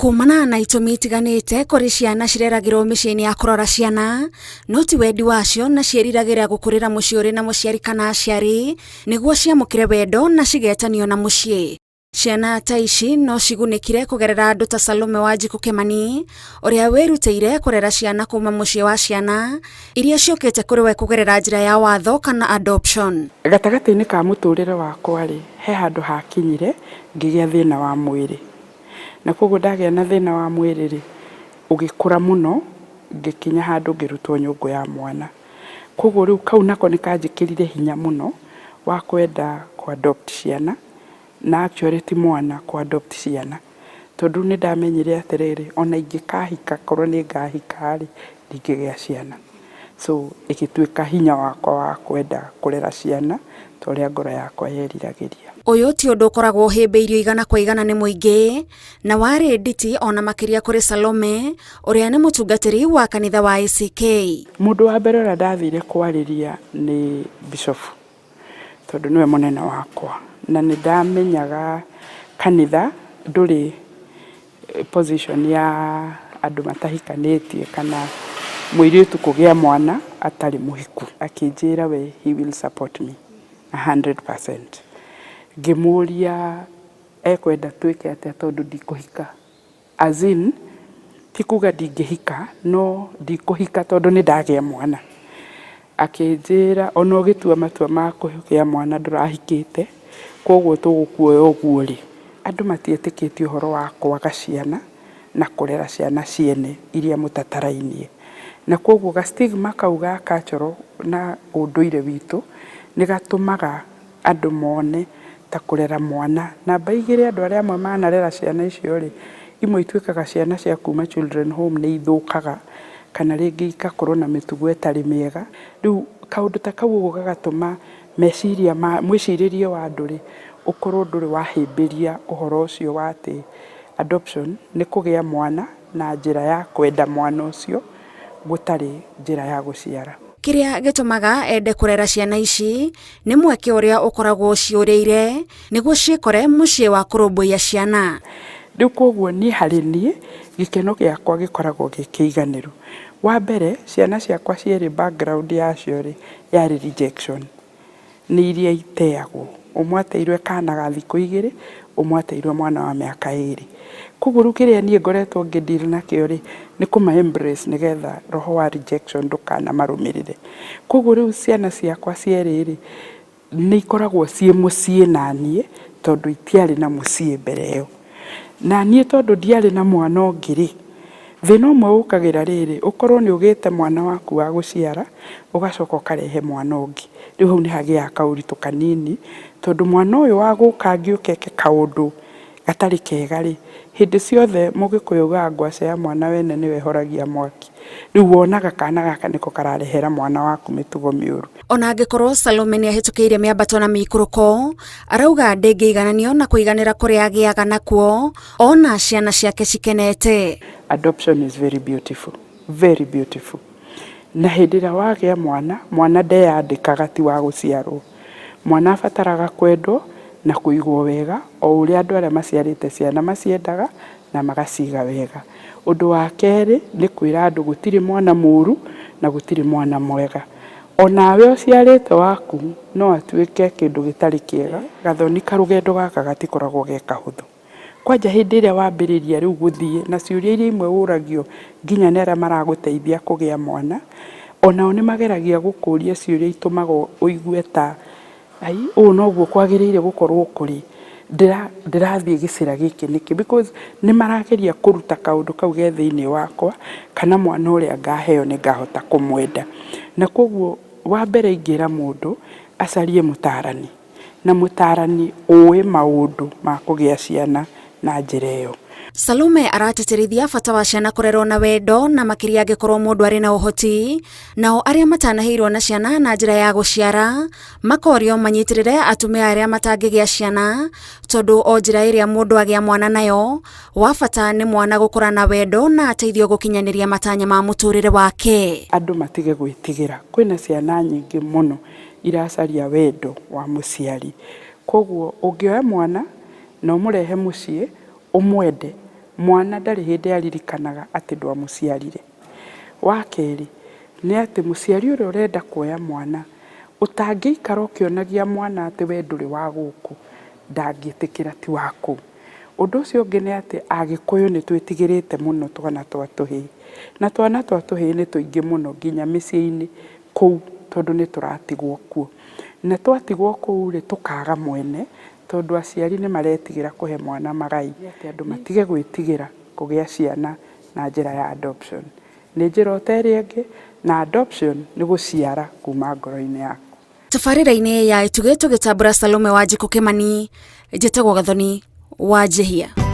Kumana na itũmi itiganĩte kũrĩ ciana cireragĩrwo mĩciĩ-inĩ ya kũrora ciana, no ti wendi wacio na ciĩriragĩria gũkũrĩra mũciĩ ũrĩ na mũciari kana aciari nĩguo ciamũkĩre wendo na cigetanio na mũciĩ. Ciana ta ici no cigunĩkire kũgerera andũ ta Salome Wanjikũ Kĩmani ũrĩa wĩrutĩire kũrera ciana kuma mũciĩ wa ciana iria ciũkĩte kũrĩ we kũgerera njĩra ya watho kana adoption. Gatagatĩ-inĩ ka mũtũrĩre wakwa-rĩ, he handũ hakinyire ngĩgĩa thĩna wa mwĩrĩ. Na koguo ndagĩa na thĩna wa mwĩrĩ-rĩ, ũgĩkũra mũno ngĩkinya handũ ngĩrutwo nyũngũ ya mwana. Koguo rĩu kau nako nĩ kanjĩkĩrire hinya mũno wa kwenda kũ adopt ciana, na actually ti mwana kũ adopt ciana. Tondũ nĩ ndamenyire atĩrĩrĩ, ona ingĩkahika korwo nĩ ngahika-rĩ, ndingĩgĩa ciana. So ĩgĩtuĩka hinya wakwa wa kwenda kũrera ciana ta ũrĩa ngoro yakwa yeriragĩria. Ũyũ ti ũndũ ũkoragwo ũhĩmbĩirio igana kwa igana nĩ mũingĩ, na warĩ nditi ona makĩria kũrĩ Salome ũrĩa nĩ mũtungatĩri wa kanitha wa ACK. Mũndũ wa mbere ũrĩa ndathire kwarĩria nĩ bishofu, tondũ nĩwe mũnene wakwa. Na nĩ ndamenyaga kanitha ndũrĩ position ya andũ matahikanĩtie kana mũirĩtu kũgĩa mwana atarĩ mũhiku. Akĩnjĩra we he will support me 100%. Ngĩmũria ekwenda twĩke atĩa tondũ ndikũhika. As in, ti kuga ndingĩhika, no ndikũhika tondũ nĩ ndagĩa mwana. Akĩnjĩra ona ũgĩtua matua ma kũgĩa mwana ndũrahikĩte, koguo tũgũkuoya ũguo ũrĩ. Andũ matiĩtĩkĩtie ũhoro wa kwaga ciana na kũrera ciana ciene iria mũtatarainie. Na koguo ga stigma kau ga cultural na ũndũire witũ nĩ gatũmaga andũ mone ta kũrera mwana. Namba igĩrĩ, andũ arĩa amwe manarera ciana icio rĩ, imwe ituĩkaga ciana cia kuma children home nĩ ithũkaga kana rĩngĩ igakorwo na mĩtugo ĩtarĩ mĩega. Rĩu kaũndũ ta kau ũguo gagatũma meciria ma mwĩcirĩrie wa andũ rĩ, ũkorwo ndũrĩ wahĩmbĩria ũhoro ũcio wa atĩ adoption nĩ kũgĩa mwana na njĩra ya kwenda mwana ũcio gũtarĩ njĩra ya gũciara. Kĩrĩa gĩtũmaga ende kũrera ciana ici nĩ mweke ũrĩa ũkoragwo ũciũrĩire nĩguo ciĩkore mũciĩ wa kũrũmbũiya ciana. Rĩu koguo niĩ harĩ niĩ gĩkeno gĩakwa gĩkoragwo gĩ kĩiganĩru. Wa mbere ciana ciakwa cierĩ background yacio rĩ, yarĩ rejection. Nĩ iria iteagwo. Ũmwe ateirwo e kana ga thikũ 2, ũmwe ateirwo mwana wa mĩaka 2. Koguo rĩu kĩrĩa niĩ ngoretwo ngĩ deal nakĩo rĩ, nĩ kũma embrace nĩgetha roho wa rejection ndũkanamarũmĩrĩre. Koguo rĩu ciana ciakwa cierĩ rĩ, nĩ ikoragwo ciĩ mũciĩ naniĩ tondũ itiarĩ na mũciĩ mbere ĩyo. Na niĩ tondũ ndiarĩ na mwana ũngĩ rĩ, thĩna ũmwe ũkagĩra rĩrĩ, ũkorwo nĩ ũgĩte mwana waku wa gũciara, ũgacoka ũkarehe mwana ũngĩ. Rĩu hau nĩ hagĩaga kaũritũ kanini, tondũ mwana ũyũ wa gũka angĩũka eke kaũndũ gatarĩ kega rĩ, hĩndĩ ciothe mũgĩkũyũ augaga ngwacĩ ya mwana wene nĩyo ĩhoragia mwaki. Rĩu wonaga kana gaka nĩko kararehera mwana waku mĩtugo mĩũru. Ona angĩkorwo Salome nĩ ahĩtũkĩire mĩambato na mĩikũrũko, arauga ndĩngĩigananio na kũiganĩra kũrĩa agĩaga nakuo ona ciana ciake cikenete. Adoption is very beautiful, very beautiful. Na hĩndĩ ĩrĩa wagĩa mwana, mwana ndeyandĩkaga ti wa gũciarwo. Mwana abataraga kwendwo na kũigwo wega o ũrĩa andũ arĩa maciarĩte ciana maciendaga na magaciga wega. Ũndũ wa kerĩ nĩ kwĩra andũ gũtirĩ mwana mũru na gũtirĩ mwana mwega. Onawe ũciarĩte waku no atuĩke kĩndũ gĩtarĩ kĩega. Gathoni karũgendo gaka gatikoragwo ge kahũthũ. Kwanja hĩndĩ ĩrĩa wambĩrĩria rĩu gũthiĩ na ciũria iria imwe ũragio nginya nĩ arĩa maragũteithia kũgĩa mwana, onao nĩ mageragia gũkũria ciũria itũmaga ũigue ta ai ũũ noguo kwagĩrĩire gũkorwo kũrĩ, ndĩrathiĩ gĩcĩra gĩkĩ nĩkĩ? Because nĩ marageria kũruta kaũndũ kau ge thĩiniĩ wakwa kana mwana ũrĩa ngaheo nĩ ngahota kũmwenda. Na koguo wa mbere ingĩra mũndũ acarie mũtaarani, na mũtaarani ũĩ maũndũ ma kũgĩa ciana na njĩra ĩyo. Salome aratĩtĩrithia bata wa ciana kũrerwo na wendo na makĩria angĩkorwo mũndũ arĩ na ũhoti. Nao arĩa matanaheirwo na ciana na njĩra ya gũciara makorio manyitĩrĩre atumia arĩa matangĩgĩa ciana, tondũ o njĩra ĩrĩa mũndũ agĩa mwana nayo, wa bata nĩ mwana gũkũra na wendo na ateithio gũkinyanĩria matanya ma mũtũrĩre wake. Andũ matige gwĩtigĩra, kwĩna ciana nyingĩ mũno iracaria wendo wa mũciari. Koguo ũngĩoya mwana na ũmũrehe mũciĩ, ũmwende, Mwana ndarĩ hĩndĩ aririkanaga atĩ ndwamũciarire. Wa kerĩ, nĩ atĩ mũciari ũrĩa ũrenda kuoya mwana, ũtangĩikara ũkĩonagia mwana atĩ we ndũrĩ wa gũkũ, ndangĩtĩkĩra ti wa kũu. Ũndũ ũcio ũngĩ nĩ atĩ Agĩkũyũ nĩ twĩtigĩrĩte mũno twana twa tũhĩĩ. Na twana twa tũhĩĩ nĩ tũingĩ mũno nginya mĩciĩ-inĩ kũu tondũ nĩ tũratigwo kuo. Na twatigwo kũu rĩ, tũkaga mwene tondũ aciari nĩ maretigĩra kũhe mwana magai. Nĩ atĩ andũ matige gwĩtigĩra kũgĩa ciana na njĩra ya adoption. Nĩ njĩra o ta ĩrĩa ĩngĩ, na adoption nĩ gũciara kuma ngoro-inĩ yaku. Tabarĩra-inĩ ya Itugĩ tũgĩtambũra Salome Wanjikũ Kĩmani, njĩtagwo Gathoni wa Njĩhia.